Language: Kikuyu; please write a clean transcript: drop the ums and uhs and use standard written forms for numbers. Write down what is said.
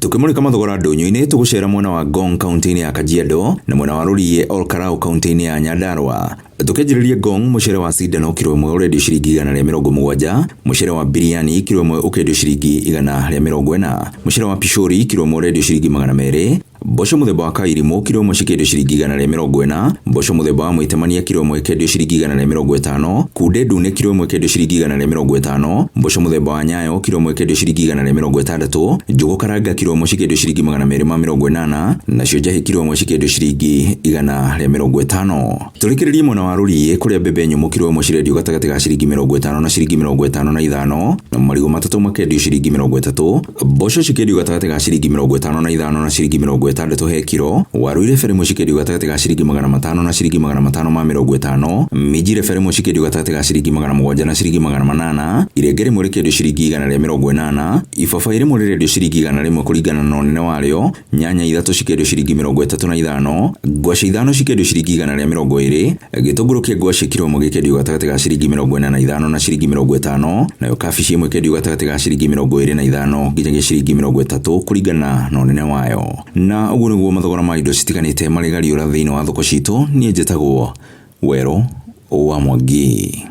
Tũkĩmũrĩka mathogora ndũnyũ-inĩ, tũgũcera mwena wa Ngong kaunti-inĩ ya Kajiado na mwena wa Rũriĩ Olkarau kaunti-inĩ ya Nyandarua. Tũkĩanjĩrĩria Ngong, mũcere wa cindano kiro ĩmwe ũrendio ciringi 170, mũcere wa biriani kiro ĩmwe ũkendio ciringi 140, mũcere wa pishori kiro ĩmwe ũrendio ciringi 200, mboco mũthemba wa kairimũ kiro ĩmwe cikĩendio ciringi 140, mboco mũthemba wa mwĩtemania kiro ĩmwe ĩkendio ciringi 150, kunde ndune kiro ĩmwe ĩkendio ciringi 150, mboco mũthemba wa nyayo kiro ĩmwe ĩkendio ciringi 160, njũgũ karanga kiro ĩmwe cikĩendio ciringi 280, nacio njahĩ kiro ĩmwe cikĩendio ciringi 150. Tũrĩkĩrĩrie mwena wa Rũriĩ kũrĩa mbembe nyũmũ kiro ĩmwe cirendio gatagatĩ ga ciringi 50 na ciringi 55, marigũ matatũ makendio ciringi 30, mboco cikĩendio gatagatĩ ga ciringi 55 na ciringi 60 he kiro, waru irebe rĩmwe cikĩendio gatagatĩ ga ciringi 500 na ciringi 550, minji irebe rĩmwe cikĩendio gatagatĩ ga ciringi 700 na ciringi 800, irenge rĩmwe rĩkĩendio ciringi 180, ibabaĩ rĩmwe rĩrendio ciringi 100 kũringana na ũnene warĩo, nyanya ithatũ cikĩendio ciringi 35, ngwacĩ ithano cikĩendio ciringi 120, gĩtũngũrũ kĩa ngwacĩ kiro ĩmwe gĩkĩendio gatagatĩ ga ciringi 45 na ciringi 50, nayo kabici ĩmwe ĩkĩendio gatagatĩ ga ciringi 25 nginyagia ciringi 30 kũringana na ũnene wayo. Na ũguo nĩguo mathogora ma indo citiganĩte marĩ gariũra thĩinĩ wa thoko citũ. Niĩ njĩtagwo Werũ wa Mwangi.